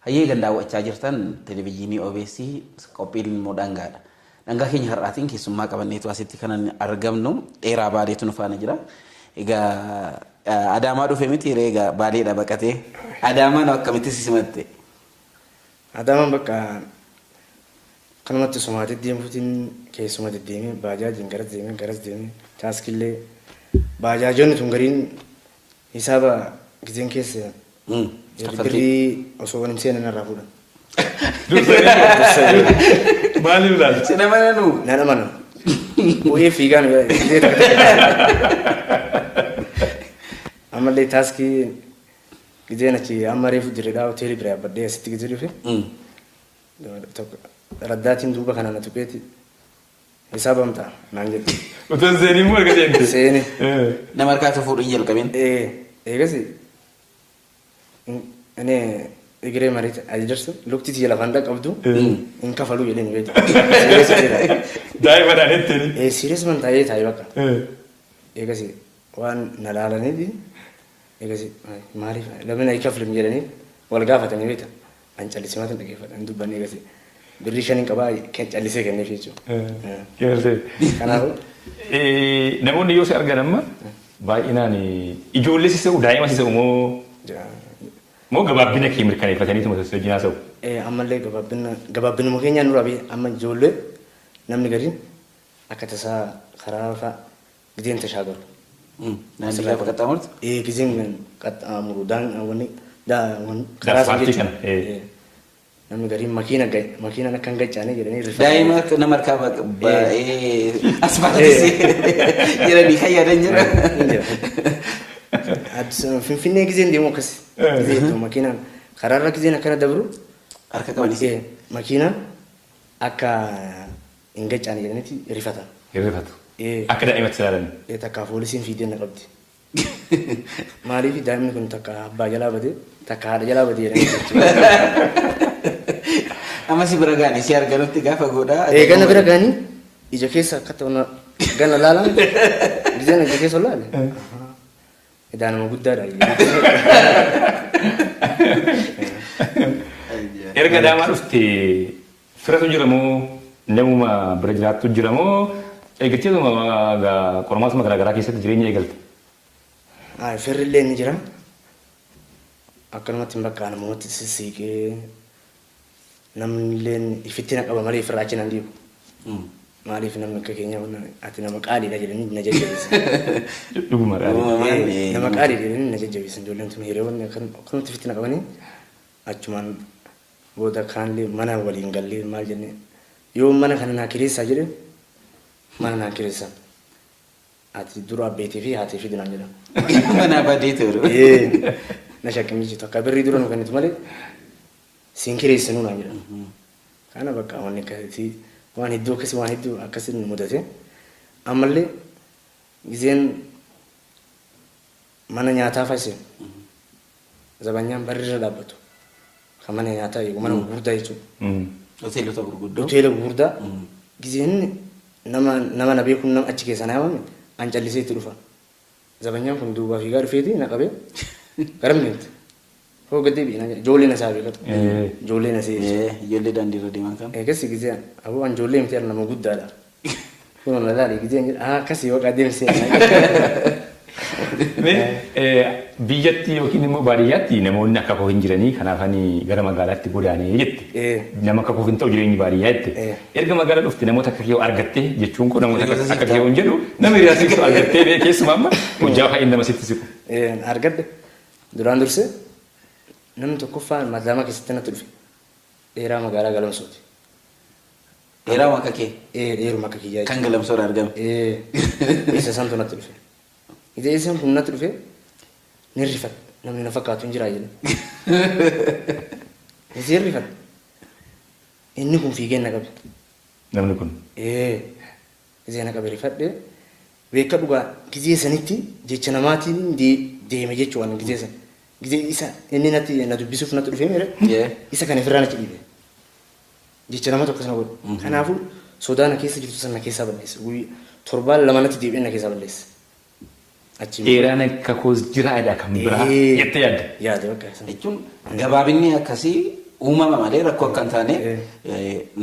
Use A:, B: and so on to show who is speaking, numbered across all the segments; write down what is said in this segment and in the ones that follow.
A: Hayyee kan daawwachaa jirtan Televijiinii OBS qophiin immoo dhangaadha. Dhangaa keenya har'aatiin keessummaa qabanneetu asitti kan argamnu dheeraa Baaleetu nu faana jira. Egaa Adaamaa dhufe miti ree egaa Baaleedha baqatee. Adaamaan akkamitti si simatte?
B: Adaamaan bakka kanumatti somaa deddeemfuutiin keessuma deddeemee baajaajiin garas deemee garas deemee taaskillee baajaajonni tun gariin hisaaba gizeen keessa
A: Kaffaltii.
B: Birrii osoo wal hin seenan irraa fuudhan.
C: Maaliif laata?
A: Sin amananu.
B: Nan amanu. Bu'ee fiigaan gizee takka takka. Ammallee taaskii gizeen achi amma reefu dirreedhaa hoteelii bira yaabbadhee asitti gizee dhufe. Tokko raddaatiin duuba kana na tuqeeti Hisaabamta naan jedhe.
C: Utuu hin seeniin moo erga seente?
B: Seene.
A: Nama harkaa isa fuudhu hin jalqabin.
B: Ee, eegasi እኔ እግሬ መሬት አይደርስም lukti tiyya lafaan dhaqqabdu hin kafaluu jedheen beekta. Serious jedha.
C: Daa'ima dhaan ittiin.
B: Ee serious man taa'ee taa'ee bakka. Eegasi waan na laalaniif eegasi maaliif ለምን አይከፍልም jedhanii wal gaafatanii beekta. An callisimaatiin dhaggeeffadha hin dubbanne eegasi. Birrii shaniin qabaa callisee kenneef jechuudha.
C: Galtee.
B: Kanaafuu
C: Namoonni yoo si argan amma baay'inaan ijoollee si se'u daa'ima si se'u moo moo gabaabbina kee mirkaneeffataniituma si wajjin haasa'u?
B: Ammallee gabaabbina gabaabbinuma keenyaan nurraa biyya amma ijoollee namni gariin akka tasaa karaa fa'a gizeen tashaagaru.
A: Daandii gaafa qaxxaamurtu?
B: Ee gizeen qaxxaamuru daan wanni daa wanni karaa san
C: Asfaaltii
B: jechuudha.
C: kana.
B: Ee. Namni gariin makiina gahe makiinaan akka hin gaccaane jedhanii rifatan.
A: Daa'ima akka nama harkaa baay'ee asfaaltii jedhanii kan yaadan jira.
B: Hin jira. Addis Finfinnee gizeen deemu akkas. Gizee iddoo makiinaan karaarra gizeen akkana dabru
A: Harka qabanis.
B: ee, makiinaan akka hin gaccaane jedhaniiti rifatan.
C: Hin rifatu.
B: Ee.
C: Akka daa'imatti ilaalan.
B: Ee, takkaa poolisiin fiidee na qabdi. Maaliif daa'imni kun takka abbaa jalaa bade takka haadha jalaa bade jedhanii jechuudha.
A: Amma si bira gaanii si arganutti gaafa godhaa.
B: Ee gana bira gaanii ija keessa akka ta'u gana laalan gizeen ija keessa laale. Edaa nama guddaadha.
C: Erga Adaamaa dhufte Firatu jira moo namuma bira jiraattu jira moo eeggatteetuma qormaatuma garaa garaa keessatti jireenya eegalte?
B: Firri illee ni jira. Akkanumatti hin bakka namumatti sissiiqee namni illee ifitti na qaba malee ifirraa achi nan dhiibu. Maaliif namni akka keenyaa kun ati nama qaaliidha jedhanii na jajjabeessan.
C: Dhuguma qaali.
B: Nama qaaliidha jedhanii na jajjabeessan ijoolleen tun hiriyoonni akkanumatti ifitti na qabanii achumaan Booda kaanillee mana waliin gallee maal jennee yoo mana kana naa kireessaa jedhe mana naa kireessan. Ati dura abbeetii fi haatee fidi naan jedhan.
A: Manaa badee ture.
B: Ee, na shakkanii jirtu akka birrii dura nu kennitu malee siin kireessinuu naan jedhan. Kana bakka wanni akkasii waan hedduu akkasii waan hedduu akkasii nu mudate. Ammallee gizeen mana nyaataa fa'a seenu zabanyaan barri irra dhaabbatu. Kan mana nyaataa eegu mana gurguddaa jechuudha.
A: Hoteelota gurguddoo.
B: Hoteela gurguddaa gizeen nama nama na beekuun nama achi keessa na yaamame an callisee itti dhufa. Zabanyaan kun duubaa fiigaa dhufeeti na qabee garam deemte. Hoo gad deebi'i naan jedhe ijoollee na isaa beekatu. Ijoollee na see.
A: Ijoollee daandii irra deeman kan.
B: Eegas gizee aboo an ijoollee miti nama guddaadha. Kun na laali gizeen jedhe ah akkasii waaqa deemsee.
C: Mee biyyatti yookiin immoo baadiyyaatti namoonni akka koo hin jiranii kanaaf ani gara magaalaatti godaanee jette. Nama akka koof hin ta'u jireenyi baadiyyaa jette. Erga magaalaa dhufte namoota akka kee argattee jechuun koo namoota akka kee hin jedhu nama hiriyaa siqsu argattee bee keessumaa amma hojjaa fa'iin nama sitti siqu.
B: Argadhe duraan dursee namni tokkoffaa magaalaa keessatti natti dhufe dheeraa magaalaa Galamsooti.
A: Dheeraama akka kee.
B: Ee dheeruma akka kiyyaa
A: Kan Galamsoorraa argame.
B: Ee isa santu natti dhufe. Ija isaan kun natti dhufe ni rifadhe. Namni na fakkaatu hin jiraa jedhe. Iseen rifadhe. Inni kun fiigee na qabe.
C: Namni kun.
B: Ee gisee na qabe rifadhe. Beeka dhugaa gizee sanitti jecha namaatiin deeme jechuudha gizee san. Gizee isa inni natti na dubbisuuf natti dhufee mere isa kana ofirraa natti dhiibe. Jecha nama tokko sana godhe. Kanaafuu sodaa na keessa jirtu sana na keessaa balleesse. Guyyaa torbaan lama natti deebi'ee na keessaa balleesse. Achiin
C: Dheeraan akka koos jiraadha kan biraa
B: Ee.
C: jettee yaadde.
B: Yaade bakka sana.
A: Jechuun gabaabinni akkasii Uumama malee rakkoo akka hin taane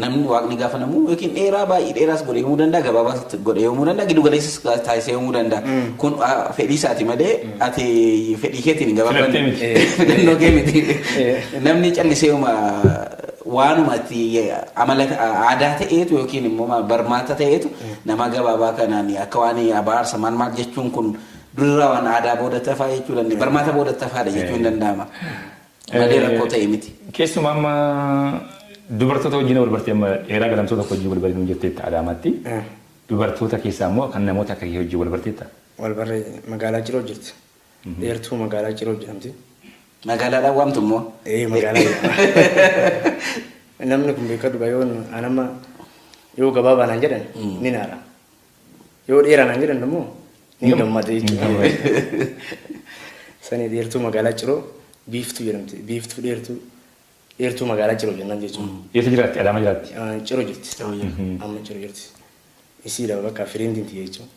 A: namni waaqni gaafa namuu yookiin dheeraa baay'ee dheeraas godhee uumuu danda'a, gabaabaas godhee uumuu danda'a, giddu galeessas taasisee uumuu danda'a. Kun fedhii isaati malee ati fedhii keetiin gabaabaan
C: Filattee miti.
A: Filannoo kee miti. Namni callisee uma waanuma itti amala aadaa ta'eetu yookiin immoo barmaata ta'eetu nama gabaabaa kanaan akka waan abaarsa maal maal jechuun kun durirraa waan aadaa booda tafaa jechuu dandeenya. Barmaata booda tafaadha jechuun hin danda'ama. Malee rakkoo ta'e miti.
C: Keessumaa amma dubartoota wajjin wal bartee amma dheeraa galamsoo tokko wajjin wal bartee jetteetta Adaamaatti. Dubartoota keessaa immoo kan namoota akka kee wajjin wal barteetta.
B: Wal barree magaalaa Ciroo jirti. Dheertuu magaalaa Ciroo jedhamti.
A: Magaalaadhaan waamtu immoo.
B: Ee, magaalaa. Namni kun beekadhu yoo anamma yoo gabaabaa naan jedhan ni naara. Yoo dheeraa naan jedhan immoo ni gammada jechuudha. Sani dheertuu magaalaa Ciroo Biiftuu jedhamti. Biiftuu dheertuu magaalaa Ciroo jennaan jechuudha.
C: Eessa jiraatti? Adaama jiraatti?
B: Ciroo jirti. Amma Ciroo jirti. Isiidha bakka firiindiin tiyya jechuudha.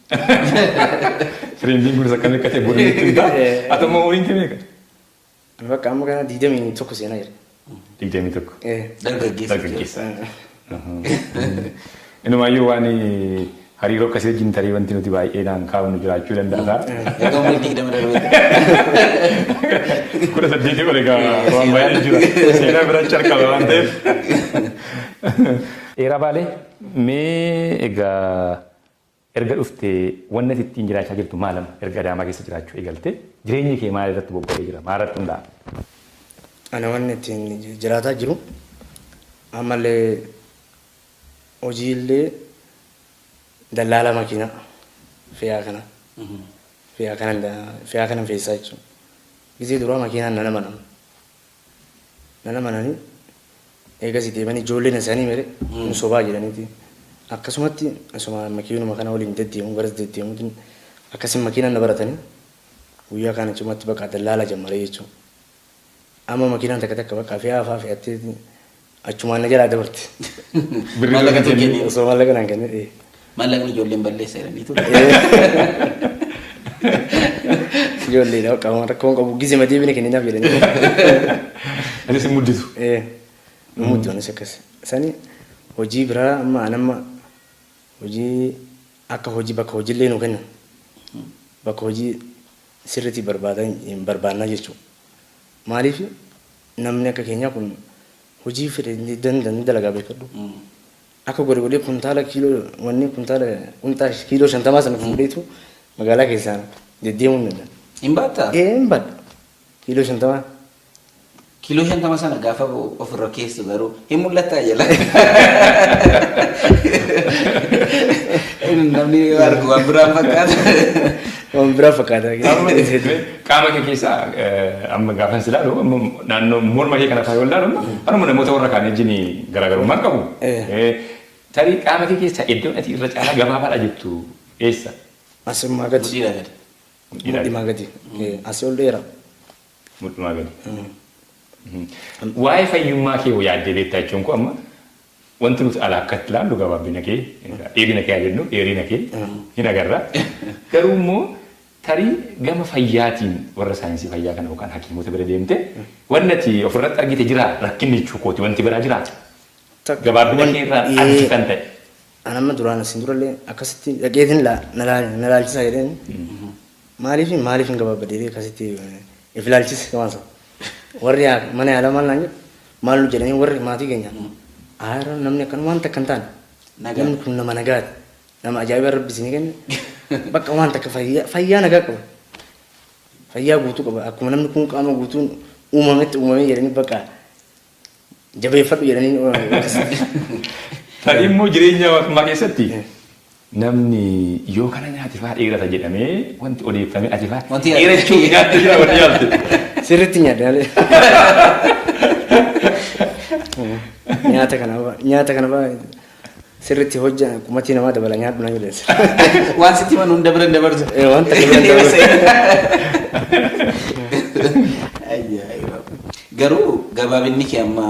C: Firiindiin kunis akkam akka ta'e booda nutti himta. Ati immoo umuriin kee meeqa?
B: Ani bakka amma kana 21 seenaa jira.
C: 21.
A: Dargaggeessa.
C: Dargaggeessa. Inumaayyuu waan hariiroo akkasii wajjin tarii wanti nuti baay'eedhaan kaa'nu jiraachuu danda'a.
A: Erga umriin 20 darbeetti.
C: 18 ol egaa waan baay'ee jira. Seenaa bira calqaba waan ta'eef. Dheeraa Baalee, mee egaa erga dhuftee wanni ati ittiin jiraachaa jirtu maal amma erga Adaamaa keessa jiraachuu eegalte jireenyi kee maal irratti bobba'ee jira? Maal irratti hundaa'a?
B: Ana wanni ittiin jiraataa jiru ammallee hojiillee dallaala makiinaa fe'aa kana fe'aa kana fe'aa kana fe'isaa jechuudha. Gizee duraa makiinaan nan amanamu. Nan amananii eegas deemanii ijoolleen isaanii mere nu sobaa jedhaniiti. Akkasumatti asuma makiinuma kana waliin deddeemu garas deddeemuutiin akkasiin makiinaan na baratanii guyyaa kana achumatti bakka dallaala jammaree jechuudha. Amma makiinaan takka takka bakka fe'aa fa'aa fe'attee achumaan na jalaa dabarte.
C: Birrii
A: Maallaqa
C: tokko
A: tokko
C: kennee.
B: Osoo maallaqa naan kennee.
A: Maallaqni ijoolleen balleessa jedhanii ture.
B: Ijoolleedha bakka waan rakkoon qabu gizema deebine kenninaaf jedhanii.
C: Atis hin mudditu.
B: Nu muddu anis akkas. Sani hojii biraa amma anamma hojii akka hojii bakka hojiillee nu kennan. Bakka hojii sirriitti barbaadan hin barbaannaa jechuudha. Maaliif namni akka keenyaa kun hojii fedhe ni dalagaa beekadhu. Akka godhe godhee kuntaala kiiloo wanni kuntaala kuntaa kiiloo 50 sana fuudheetu magaalaa keessaan deddeemuu hin danda'a.
A: Hin baattaa?
B: Ee, hin baadha. Kiiloo 50.
A: Kiiloo 50 sana gaafa ofirra keessu garuu hin mul'ataa jala. Namni yoo argu waan biraan fakkaata.
B: Waan biraa fakkaata.
C: Qaama kee keessaa amma gaafan si ilaalu amma naannoo morma kee kana fa'aa yoo ilaalu amma anuma namoota warra kaan wajjin garaagarummaa qabu. Tarii qaama kee keessaa iddoon ati irra caalaa gabaabaadha jettu eessa?
B: Asummaa gadi.
A: Mudhiidhaa gadi.
B: Mudhimaa gadi. Asii ol dheeraa.
C: Mudhimaa gadi. Waa'ee fayyummaa kee hoo yaaddee beektaa jechuun koo amma wanti nuti alaa akkatti ilaallu gabaabina kee, dheerina kee haa jennu, dheerina kee hin agarra. Garuu immoo tarii gama fayyaatiin warra saayinsii fayyaa kana yookaan hakiimota bira deemte wanni ati ofirratti argite jiraa rakkinni jechuu kooti wanti biraa jiraa? Gabaabina kee irraan adda kan ta'e.
B: An amma duraan asin durallee akkasitti dhaqeetiin na laalchisaa jedheen maaliif hin gabaabbadee akkasitti if ilaalchise waan sana. Warri mana yaalaa maal naan jedhu maal nu jedhanii warri maatii keenya aara namni akkan waan takka hin taane namni kun nama nagaati nama ajaa'iba rabbi isinii kenne bakka waan takka fayyaa nagaa qaba fayyaa guutuu qaba akkuma namni kun qaama guutuun uumametti uumamee jedhanii bakka jabeeffadhu jedhanii akkasitti.
C: Tarii immoo jireenya hawaasummaa keessatti namni yoo kana nyaate fa'aa dheerata jedhamee wanti odeeffame ati fa'aa
A: Wanti
C: dheerachuuf nyaatte jira wanti nyaatte.
B: Sirriitti nyaadde malee. Nyaata kana fa'aa sirriitti hojja qumatii namaa dabala nyaadhu naan jedhan.
A: Waan sitti himan hunda bira hin dabarsu.
B: Waan takka bira hin dabarsu.
A: Ajaa'iba. Garuu gabaabinni kee amma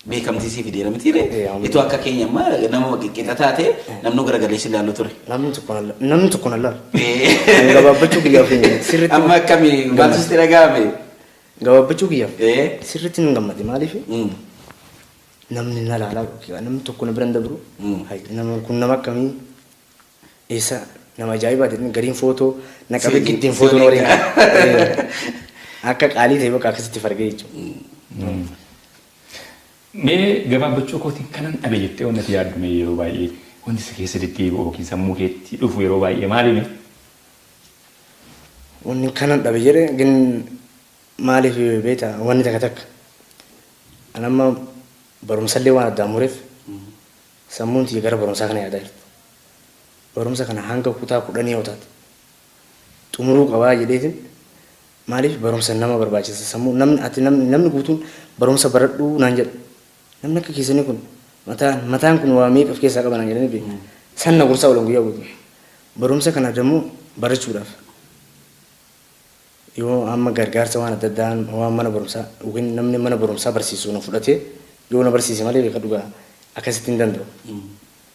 A: beekamtii sii fideera miti ree?
B: Amma.
A: Itoo akka keenya amma nama qixxa taate namni garagalee si ilaalu ture.
B: Namni tokko na laalu. Ani gabaabbachuu kiyyaaf sirriitti.
A: Amma akkami maaltu sitti dhaga'ame?
B: Gabaabbachuu kiyyaaf sirriitti nan gammade maaliif namni na laalaa namni tokko na bira hin dabru nama kun nama akkamii eessa nama ajaa'ibaati gariin footoo na qabee giddiin footoo na waliin akka qaalii ta'e bakka akkasitti fargee jechuudha.
C: Mee gabaabbachuu kootiin kanan dhabe jettee wanti ati yaaddu mee yeroo baay'ee wanti si keessa deddeebi'u yookiin sammuu keetti dhufu yeroo baay'ee maali mee?
B: Wanni kanan dhabe jedhe gin maaliif beektaa wanni takka takka an amma barumsallee waan addaan mureef sammuun tiyya gara barumsaa kana yaadaa jirti. Barumsa kana hanga kutaa 10 yoo taate xumuruu qabaa jedheetin maaliif barumsa nama barbaachisa sammuu namni ati namni namni guutuun barumsa baradhuu naan jedha. Namni akka keessanii kun mataan mataan kun waa meeqa of keessaa qaba naan jedhanii beeku. San na gorsaa oolan guyyaa guutuu. Barumsa kana dammoo barachuudhaaf yoo amma gargaarsa waan adda addaa waan mana barumsaa yookiin namni mana barumsaa barsiisu na fudhatee yoo na barsiise malee beeka dhugaa akkasitti hin danda'u.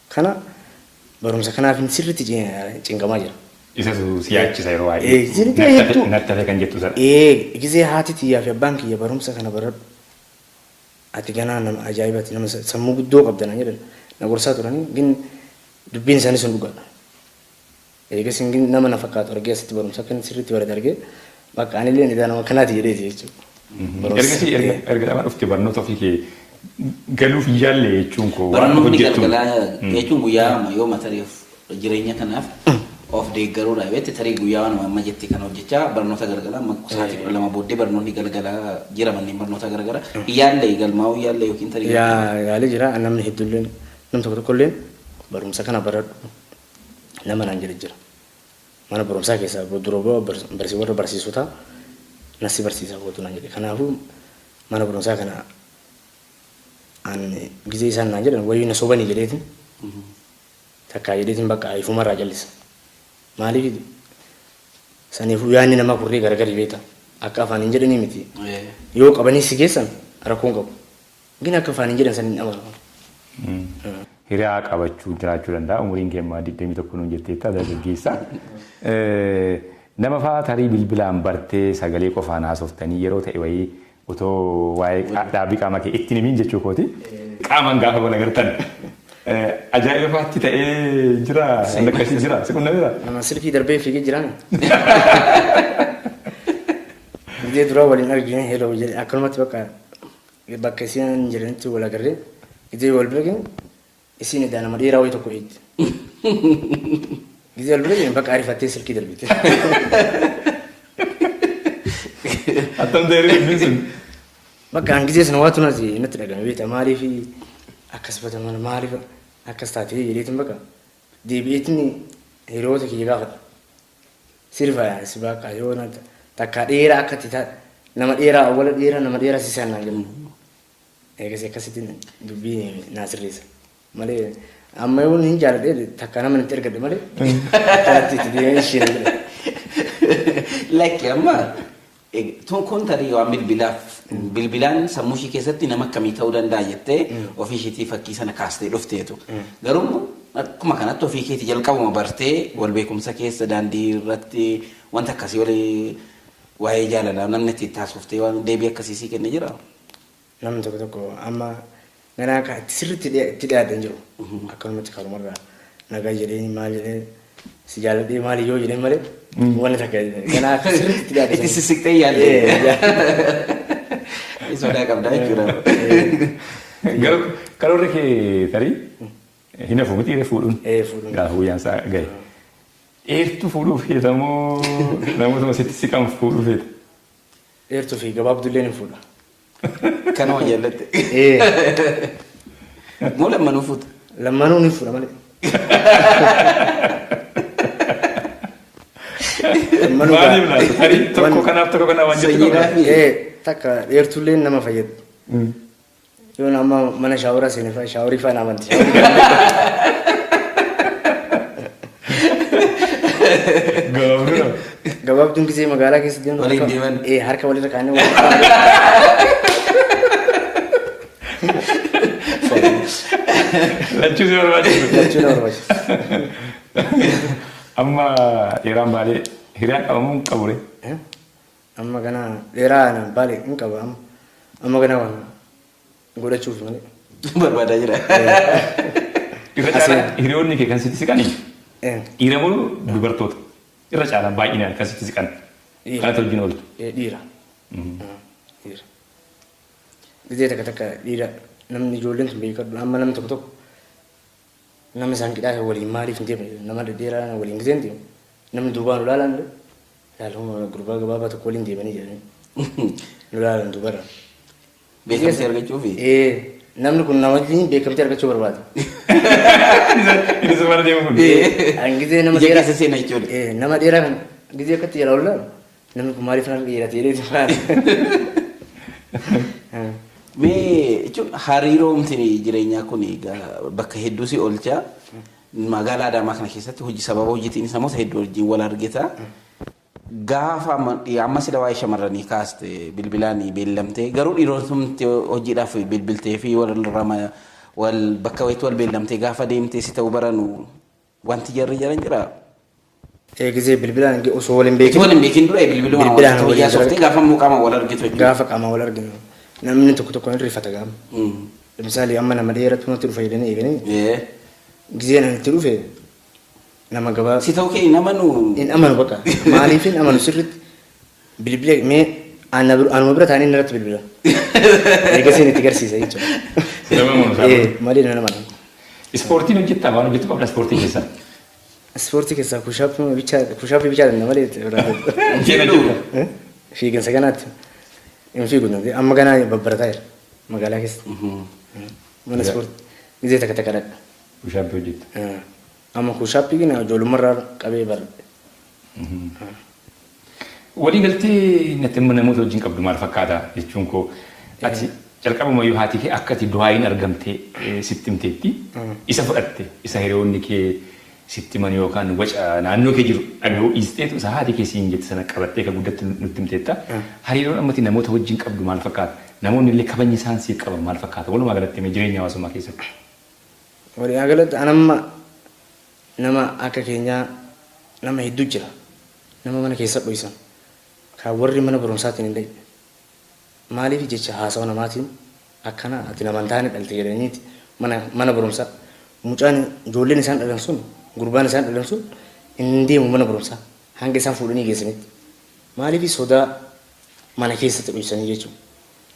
B: Kana barumsa kanaafin sirriitti cinqamaa jira.
C: Isatu si yaachisa yeroo baay'ee.
B: Ee, sirriitti hedduu.
C: Natti hafe kan jettu sana.
B: Ee, gizee haati tiyyaa fi abbaan kiyya barumsa kana baradhu. Ati ganaa nama ajaa'ibati nama sammuu guddoo qabda naan jedhan na gorsaa turanii gin dubbiin isaanii sun dhugaadha. Eegas gin nama na fakkaatu argee asitti barumsa akkan sirriitti barate argee bakka anillee edaa nama kanaati jedheeti jechuudha.
C: Ergasii erga erga dhamaa dhufte barnoota ofii kee galuuf hin yaalle jechuun koo waan
A: Barnoonni
C: hojjettuun.
A: galgalaa jechuun guyyaa amma yoo tarii of jireenya kanaaf of deeggaruudha beekte tarii guyyaa waanuma amma jette kana hojjechaa barnoota galgalaa amma sa'aatii 12 booddee barnoonni galgalaa jira manneen barnoota garagaraa hin yaalle galmaa'uu hin yaalle yookiin tarii
B: Yaa yaalee jira namni hedduulleen nam tokko tokkolleen barumsa kana baradhu nama naan jedhe jira. Mana barumsaa keessaa dura bu'aa warra barsiisotaa na si barsiisa kootu naan jedhe. Kanaafuu mana barumsaa kana an gizee isaan naan jedhan wayii na sobanii jedheetin takkaa jedheetin bakka ifumarraa callisa. Maaliif saniifuu yaadni namaa kurree garagari beekta. Akka afaan hin jedhanii miti. Yoo qabanii si geessan rakkoo hin qabu. Gin akka afaaniin jedhan san hin amanu.
C: Hiriyaa qabachuu jiraachuu danda'a. Umuriin kee ammaa 21 nuun jetteetta dargaggeessa. Nama fa'aa tarii bilbilaan bartee sagalee qofaan haasoftanii yeroo ta'e wayii otoo waa'ee dhaabbii qaama kee ittiin himiin jechuu kooti. Qaamaan gaafa wal agartan ajaa'iba fa'aatti ta'ee jira waan akkasii jira si qunnameera.
B: Nama silkii darbee fiigee jiraan. Gizee duraa waliin argine hello jedhe akkanumatti bakka Bakka isiin jiranitti wal agarree gizee wal bira geenyu isiin edaa nama dheeraa wayii tokko eegdi. Gizee wal bira geenyu bakka ariifattee silkii darbite.
C: Attam ta'e dubbiin sun.
B: Bakka an gizee sana waatu natti natti dhagame beekta maaliif akkas bataman maaliif akkas taate jedheetin bakka deebi'eetin hiriyoota kiyya gaafadha. Sirba si bakka yoo na takka dheeraa akka itti taate nama dheeraa awwala dheeraa nama dheeraa si saan naan jedhu. Eegas akkasitti dubbii naa sirreessa. Malee amma yoo hin jaaladhe takka nama itti ergadhe malee akkanatti itti deemee ishee jedha.
A: Lakki amma tun kun tarii waan bilbilaaf bilbilaan sammuu ishii keessatti nama akkamii ta'uu danda'a jettee ofii ishiitii fakkii sana kaastee dhufteetu. Garuu immoo akkuma kanatti ofii keetii jalqabuma bartee wal beekumsa keessa daandii irratti wanta akkasii walii waa'ee jaalalaa namni itti taasoftee waan deebii akkasii sii kenne jira.
B: Namni tokko tokko amma ganaa akka itti sirriitti itti dhiyaatan jiru. Akkanumatti karumarraa nagaa jedhee maal jedhee si jaaladhee maali yoo jedheen malee wanni takka ganaa akka sirriitti itti dhiyaatan.
A: Itti sissiqxee yaalte. Sodaa qabdaa jechuudha.
C: Garuu karoorri kee tarii hin hafu miti fuudhuun.
B: Ee, fuudhuun.
C: Gaafa guyyaan isaa gahe. Dheertuu fuudhuuf feeta moo namootuma sitti siqan fuudhuuf feeta?
B: Dheertuu fi gabaabdullee ni fuudha.
A: Kanuma jaallatte.
B: Ee,
A: Moo lammanuu fuuta?
B: lammanuu ni fuudha malee. Lammanuu
C: Maaliif laata? Tarii tokko kanaaf tokko kanaaf waan jettu qabda.
A: Sanyiidhaa fi
B: Ee, takka dheertullee nama fayyadu. Yoon amma mana shaaworaa seene fa'a shaaworii fa'a na amanti.
C: Gabaabduudha.
B: Gabaabduun gisee magaalaa keessa deemtu
A: Waliin deeman.
B: Ee harka walirra kaa'anii waliin
C: Lachuu si barbaachisu.
B: Lachuu na barbaachisa.
C: Amma dheeraan baalee hiriyaa qabamuu hin qabu ree.
B: Eh? Amma ganaa dheeraa na baale hin qaba amma. Amma ganaa waan godhachuuf malee.
A: Barbaadaa jira.
C: Irra caalaa hiriyoonni kee kan sitti siqanii dhiira moo dubartoota? Irra caalaa baay'inaan kan sitti siqan.
B: Dhiira.
C: Kanatti wajjin ooltu.
B: Dhiira. Dhiira. Gizee takka takka dhiira namni ijoolleen tun beekadhu amma namni tokko tokko nama isaan qixaa waliin maaliif hin deemne nama dhedheeraa waliin gizee hin deemu namni duubaan nu laalan ilaaluma gurbaa gabaabaa tokko waliin deemanii jedhanii nu laalan duubarra.
A: Beekamtii argachuufi?
B: Ee, namni kun nama wajjin beekamtii argachuu barbaada.
C: Inni si mana deemu kun.
B: An gizee nama
A: Ija
B: dheeraa
A: keessa seena jechuudha.
B: Ee, nama dheeraa kan gizee akkatti jalaa ol laalu namni kun maaliif naan dheerate jedhee itti faana.
A: Mee jechuun hariiroomti jireenyaa kun egaa bakka hedduu si oolcha. Magaalaa Adaamaa kana keessatti hojii sababa hojiitiinis namoota hedduu wajjin wal argita. Gaafa amma sila waa'ee shamarranii kaaste bilbilaan beellamtee garuu dhiirotumti hojiidhaaf bilbiltee fi wal wal bakka wayiitti wal beellamtee gaafa deemtee si ta'uu baranu wanti jarri jedhan jiraa?
B: Ee, gizee bilbilaan osoo wal hin beekin.
A: Wal hin beekin dura bilbilumaan
B: Bilbilaan
A: wal
B: waliin
A: hojii softee gaafa immoo qaama wal argitu jechuudha.
B: Gaafa qaama wal arginu namni tokko tokko ni rifata gaafa. Misaali amma nama dheeratu natti dhufa jedhanii eeganii gizeen ani itti dhufe nama gabaa.
A: Si ta'uu kee hin amanu.
B: Hin amanu bakka. Maaliif hin amanu sirriitti bilbila mee anuma bira taa'anii narratti bilbila. Eegasiin itti garsiisa jechuudha.
C: Nama amanu isaa.
B: Ee, malee nama amanu.
C: Ispoortiin hojjettaa waan hojjettu qabda ispoortii keessaa.
B: Ispoortii keessaa push-up bichaa push-up bichaa danda'a malee biraa.
C: Fiiguu.
B: Fiiginsa kanaatti hin fiigu danda'e amma ganaa babbarataa jira magaalaa keessa. Mana ispoortii gizee takka takka dhaqqa.
C: Push-up hojjetta.
B: Amma push-up gina ijoollummarraa qabee baradhe.
C: Walii galtee natti amma namoota wajjin qabdu maal fakkaata jechuun koo ati jalqabumayyuu haati kee akka ati du'aayin argamtee sitti himteetti isa fudhatte isa hiriyoonni kee sitti himan yookaan waca naannoo kee jiru dhaga'uu dhiisteetu isa haati kee siin jette sana qabattee akka guddattu nutti himteetta. Hariiroon ammati namoota wajjin qabdu maal fakkaata? Namoonni illee kabajni isaan siif qaban maal fakkaata? Walumaa galatti mee jireenya hawaasummaa keessatti.
B: Walumaa galatti anamma nama akka keenyaa nama hedduu jira. Nama mana keessa dhoysan. Kan warri mana barumsaatiin hin dhaqne. Maaliif jecha haasawa namaatiin akkana ati nama hin taane dhalte jedhaniiti mana mana barumsaa mucaan ijoolleen isaan dhalan sun gurbaan isaan dhalan sun hin deemu mana barumsaa hanga isaan fuudhanii geessanitti. Maaliif sodaa mana keessatti dhoysanii jechuudha.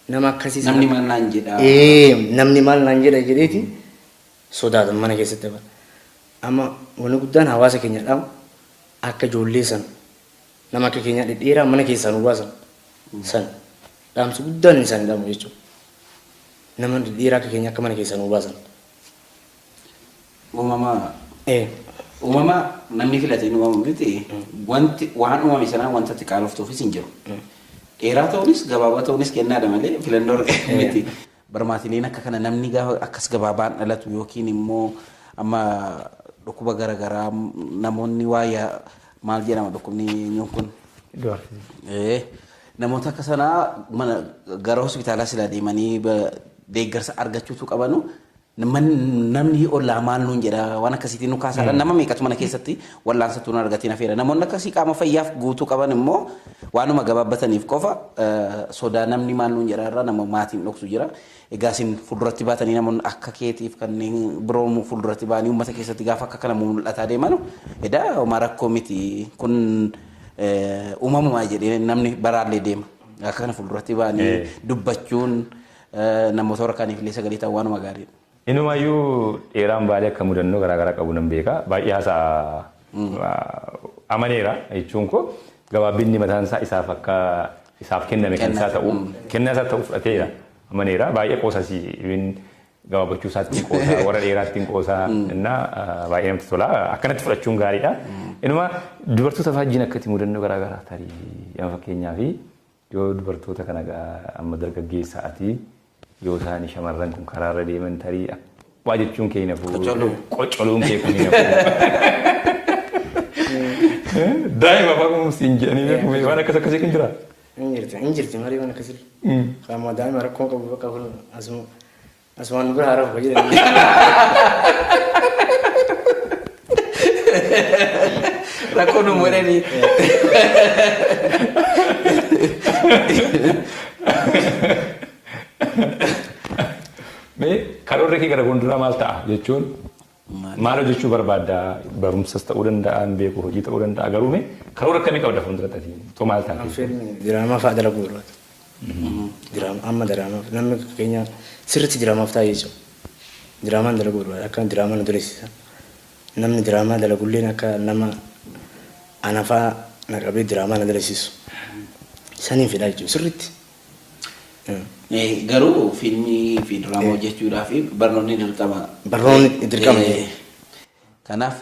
B: Nama akkasii sana-
A: Namni maal naan jedha.
B: Ee, namni maal naan jedha jedheeti sodaatan mana keessatti hafan. Amma wanni guddaan hawaasa keenya dhaamu akka ijoollee san nama akka keenyaa dhedheeraa mana keessaa nu baasan san dhaamsi guddaan isaan dhaamu jechuudha. Nama dhedheeraa akka keenyaa akka mana keessaa nu baasan.
A: Uumama
B: Ee,
A: uumama namni filate hin uumamu miti. Wanti waan uumame sanaan wanta itti qaaloftuufis hin jiru. Dheeraa ta'uunis gabaabaa ta'uunis kennaadha malee filannoo miti. Barmaatileen akka kana namni gaafa akkas gabaabaan dhalatu yookiin immoo amma dhukkuba garaagaraa namoonni waaya maal jedhama dhukkubni eenyuun kun Namoota akka sanaa mana gara hospitaalaa silaa deemanii deeggarsa argachuutu qabanu namni ollaa maal nuun jedha waan akkasiitiin nu kaasaadha. Nama meeqatu mana keessatti wal'aansa tuun argatiin hafeera. Namoonni akkasii qaama fayyaaf guutuu qaban immoo waanuma gabaabbataniif qofa sodaa namni maal nuun jedha irraa nama maatiin dhoksu jira. Egaa isin fuulduratti baatanii namoonni akka keetiif kanneen biroo fuulduratti ba'anii uummata keessatti gaafa akka kana mul'ataa deemanu edaa homaa rakkoo miti kun uumamumaa jedhee namni baraallee deema. Akka kana fuulduratti ba'anii dubbachuun namoota warra kaaniif illee sagalee ta'an waanuma gaariidha.
C: Inumaayyuu dheeraan Baalee akka mudannoo garaagaraa qabu nan beeka. Baay'ee haasa'a amaneera jechuun koo gabaabbinni mataan isaa isaaf akka isaaf kenname kan isaa ta'u kennaa isaa ta'u fudhateera amaneera. Baay'ee qoosas gabaabbachuu isaatti qoosa warra dheeraatti qoosa innaa baay'ee namatti tola. Akkanatti fudhachuun gaariidha. Inuma dubartoota wajjin akkatti mudannoo garaagaraa tarii amma fakkeenyaaf yoo dubartoota kana amma dargaggeessa ati yoo isaan shamarran kun karaarra deeman tarii waa jechuun kee hin hafu.
A: Qoccoluun.
C: Qoccoluun kee kun hin hafu. Daa'ima afaan kun siin jedhanii beeku waan akkas akkasii kun jira.
B: Hin jirti, hin jirti malee waan akkasii. Qaama daa'ima rakkoo qabu bakka kun asuma asumaan nu bira haa rafu jedhanii.
A: Rakkoo nu godhanii.
C: Mee karoorri kee gara fuulduraa maal ta'a jechuun maal hojjechuu barbaadda? Barumsas ta'uu danda'a, hin beeku, hojii ta'uu danda'a, garuu mee karoora akkamii qabda fuulduratti ati? Too maal taate?
B: Fiilmii diraamaa fa'aa dalaguu barbaada. Diraamaa amma diraamaa namni keenya sirriitti diraamaaf taa'ee jechuudha. Diraamaan dalaguu barbaada, akka diraamaa nu dalagsiisa. Namni diraamaa dalagulleen akka nama ana fa'aa na qabee diraamaa na dalagsiisu. Saniin fedhaa jechuudha sirriitti.
A: Garuu fiilmii fi diraamaa hojjechuudhaaf barnoonni dirqama.
B: Barnoonni dirqama.
A: Kanaaf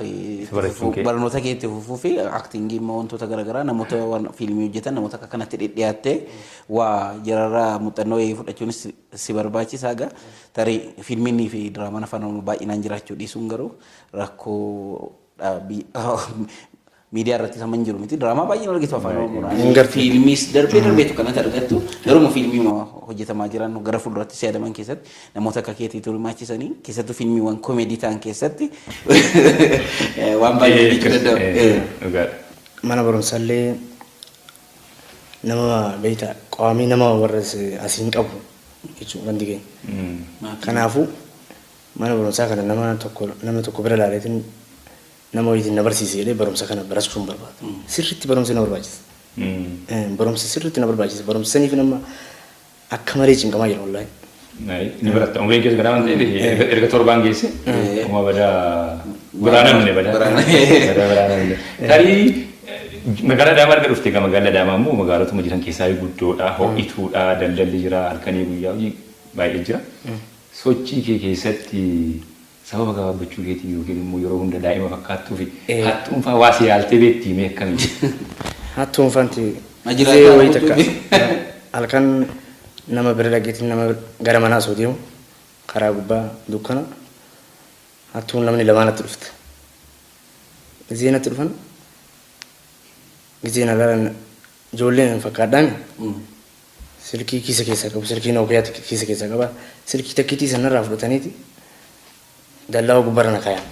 A: barnoota kee itti fufuu fi actingii immoo wantoota garaagaraa namoota fiilmii hojjetan namoota akka kanatti dhidhiyaattee waa jararraa muuxannoo wayii fudhachuunis si barbaachisaa egaa tarii fiilmiin fi diraamaan afaan Oromoo baay'inaan jiraachuu dhiisuun garuu rakkoo miidiyaa irratti sama hin jiru miti. Diraamaa baay'een argitu afaan Oromoodhaan. Fiilmiis darbee darbeetu kanatti argattu. Garuu fiilmii hojjetamaa jiran gara fuulduratti si yaadaman keessatti namoota akka keetiitu hirmaachisanii keessattuu fiilmiiwwan komeedii ta'an keessatti waan baay'ee hojjechuu danda'u.
B: Mana barumsaallee nama beektaa qaamii nama warra asiin qabu jechuudha wanti keenya. Kanaafuu mana barumsaa kana nama tokko bira ilaaleetiin nama wayiitiin na barsiise jedhee barumsa kana barachuun barbaada. Sirriitti barumsi na barbaachisa. Barumsi sirriitti na barbaachisa. Barumsa saniif nama akka malee cinqamaa jira wallaahi.
C: Ni baratta. Umriin keessa ganaa waan ta'eef erga torbaan geesse uma badaa biraa namne badaa. Badaa biraa namne. Tarii magaalaa Adaamaa erga dhufte egaa magaalli Adaamaa immoo magaalotuma jiran keessaa guddoodha, ho'ituudha, daldalli jira, halkanii guyyaa hojii baay'ee jira. Sochii kee keessatti sababa gabaabbachuu keetiin yookiin immoo yeroo hunda daa'ima fakkaattuu fi hattuun fa'aa waa si yaaltee beektii mee akkamii?
B: Hattuun faanti gizee wayii takka halkan nama bira dhaqeetiin nama gara manaa osoo deemu karaa gubbaa dukkana hattuun namni lamaan natti dhufte. Gizee natti dhufan gizee na laalan ijoolleen fakkaadhaan silkii kiisa keessaa qabu, silkii Nookiyaa kiisa keessaa qaba. Silkii takkiitii sanarraa fudhataniiti dallaa gubbaarra na kaayan.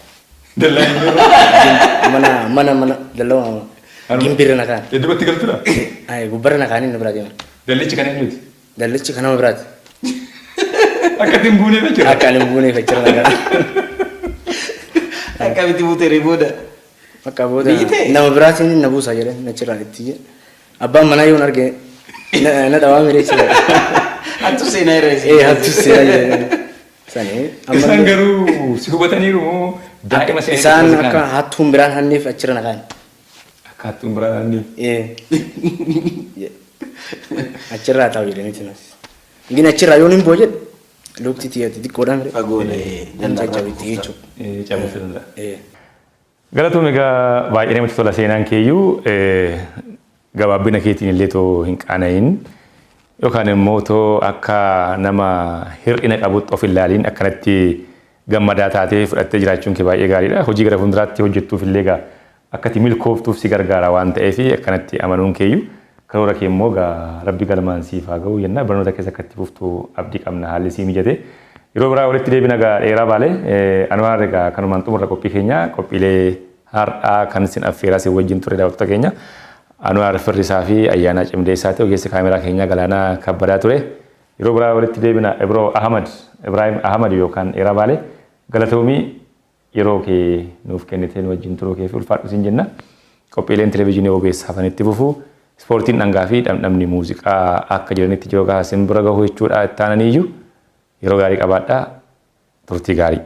C: Dallaa gimbiirra?
B: Mana mana mana dallaa gimbiirra na kaayan.
C: Iddumatti galtudha?
B: Ay gubbaarra na kaayanii na biraa deeman.
C: Dallichi kan eenyuti?
B: Dallichi kan nama biraati.
C: Akka ittiin buuneef jechuudha?
B: Akka ani hin buuneef achirra na kaayan.
A: Akkamitti buutee booda?
B: Bakka booda nama biraatiin na buusaa jedhan achirraa itti jedhe. Abbaan manaa yoon arge na dhawaa miree jira.
A: Hattu seenaa irra
B: Ee hattu seenaa jira. Sanii
C: Isaan garuu si hubataniiru moo daa'ima seenaa
B: Isaan akka hattuun biraan hanneef achirra na kaa'an.
C: Akka hattuun biraan hanneef.
B: Ee. Achirraa taa'u jedhaniiti nas. Gin achirraa yoon hin boo jedhe lukti tiyya xixiqqoodhaan miree.
A: Fagoodha.
B: Danda'a cabitti jechuudha.
C: Cabuuf danda'a.
B: Ee.
C: Galatoom egaa baay'ee namatti tola seenaan keeyyuu gabaabbina keetiin illee too hin qaana'in yookaan immoo too akka nama hir'ina qabutti of hin laaliin akkanatti gammadaa taatee fudhattee jiraachuun kee baay'ee gaariidha. Hojii gara fuulduraatti hojjettuuf illee egaa akkati milkooftuuf si gargaara waan ta'eef akkanatti amanuun keeyyuu karoora kee immoo egaa rabbi galmaan siif haa ga'u jenna barnoota keessa akkatti fuftu abdii qabna haalli sii mijate. Yeroo biraa walitti deebina egaa dheeraa baale Anwaar egaa kanumaan xumurra qophii keenya qophiilee har'aa kan isin affeeraa isin wajjin ture daawwattoota keenya Anwaar Firrisaa fi Ayyaanaa Cimdeessaati ogeessi kaameraa keenyaa Galaanaa Kabbadaa ture. Yeroo biraa walitti deebina Ibroo Ahmad Ibraahim Ahmad yookaan dheeraa baale galatoomii yeroo kee nuuf kennitee nu wajjin turuu kee fi ulfaadhu siin jenna. Qophiileen televezyiinii OBS hafanitti fufu. Ispoortiin dhangaa fi dhamdhamni muuziqaa akka jiranitti jiru egaa isin bira gahu jechuudha itti aananiyyuu. Yeroo gaarii qabaadhaa. Turtii gaarii.